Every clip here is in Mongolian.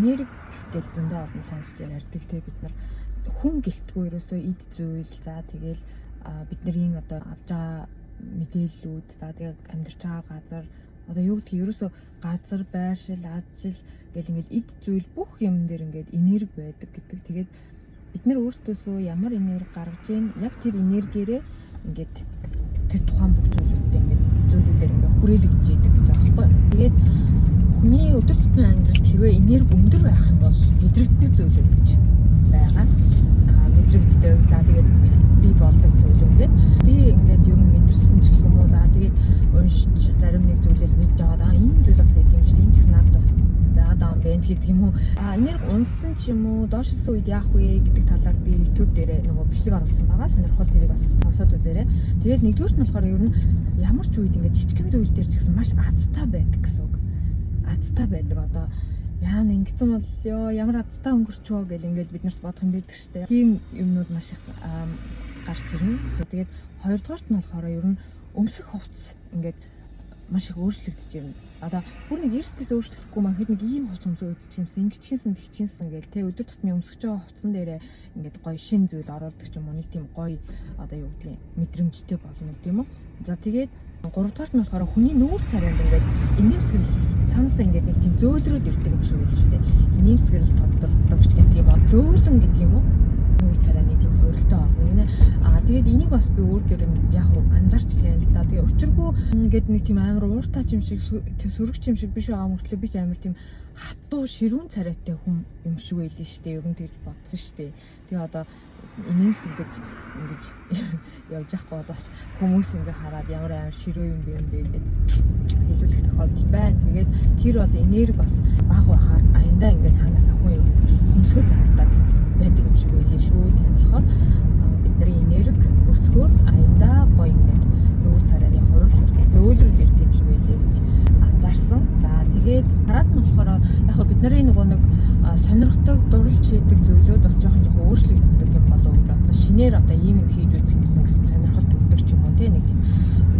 Энерги гэл зөндөө олон сонсч ярьдаг те, бид нар хүн гэлтгүй ерөөсөө эд зүйл, за тэгэл бидний одоо авч байгаа мэдээллүүд, за тэгээд амьдарч байгаа газар, одоо юу гэдгийг, ерөөсөө газар, байршил, ажил гэл ингээл эд зүйл бүх юм дээр ингээд энерги байдаг гэдэг. Тэгээд бид нар өөрсдөөсөө ямар энерги гаргаж ийн, яг тэр энергиэрээ ингээд тэр тухайн бүх зүйлүүдтэй ингээд зүйлүүдээр ингээд хүрээлэгдэж идэг гэж байгаа байхгүй. Тэгээд хүний өдөр тутмын амьдралд хэрвээ энерги өндөр байх юм бол мэдрэгддэг зүйлүүд гэж байгаа. Мэдрэгддэг. За, тэгээд бий болдог зүйлүүд гээд би ингээд ер нь мэдэрсэн ч гэх юм уу. За, тэгээд уншиж, зарим нэг зүйлээс мэдж аваад, энэ зүйл бас юм шиг, энэ ч гэсэн надад бас байгаад байгаа юм байна гэдэг юм уу. Энерги унсан ч юм уу, доошилсон үед яах вэ гэдэг талаар би YouTube дээрээ нөгөө бичлэг оруулсан байгаа. Сонирхол тэрийг бас сонсоод үзээрэй. Тэгээд нэгдүгüрт нь болохоор ер нь ямар ч үед ингээд жижигхэн зүйл дээр ч гэсэн маш азтай байдаг гэсэн үг. Азтай байдаг. Одоо яана ингэсэн бол ёо, ямар азтай өнгөрчөө гэл ингээд бид нарт бодох юм байдаг штэ. Тийм юмнууд маш их гарч ирнэ. Тэгээд хоёрдугаарт нь болохоор ер нь өмсөх хувцас ингээд маш их өөрчлөгдөж ирнэ. Одоо бүр нэг эрсдэс өөрчлөхгүй маа хэд нэг ийм хувцас өмсөө үзчих юмсан, ингэчихсэн, тэгчихсэн гэл те, өдөр тутмын өмсөж байгаа хувцсан дээрээ ингээд гоё шин зүйл оруулдаг ч юм уу, нэг тийм гоё, одоо юу гэдгийг, мэдрэмжтэй болно гэдэм үү. За, тэгээд гуравдугаарт нь болохоор хүний нүүр царайнд ингээд инээмсэглэл цаанаасаа ингээд нэг тийм зөөлрөөд ирдэг юм шиг байл шүү дээ. Инээмсэглэл тодордог ч гэдэг юм уу. Зөөлөн гэдэг юм уу? Нүүр царайны тийм хувиралтай болно гинэ. Тэгээд энийг бас би өөр дээр яг уу анзаарч лээ л да. Тэгээ учиргүй ингээд нэг тийм амар ууртай юм шиг, сөрөг юм шиг биш байгаа мөртлөө би ч амар тийм хатуу ширүүн царайтай хүн юм шиг байлээ шүү дээ. Ер нь тэгж бодсон шүү дээ. Тэгээ одоо инээмсэглэж ингэж явж явахгүй бол бас хүмүүс ингээ хараад ямар амар ширүү юм бэ юм бэ гэд хэлүүлэх тохиолдол байна. Тэгээд тэр бол энерги бас бага байхаар аяндаа ингээ цаанаас хүн юм хөмсгөө зардаад байдаг юм шиг байлээ шүү. Тийм болохоор бидний энерги өсгөр аяндаа гоё ингээд нүүр царайны хувирал хүртэл зөөлрөд ирдэг юм шиг байлээ гэж анзаарсан. За, тэгээд дараад нь болохоор яг хөө бид нарын нөгөө нэг сонирхдаг, дурлж хийдэг зүйлүүд бас жоохон жоохон өөрчлөгддөг юм болов уу гэж бодсон. Шинээр одоо ийм юм хийж үзэх юмсан гэсэн сонирхол төрдөг ч юм уу, тий, нэг тийм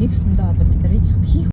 нэгсэндээ одоо бидний хийх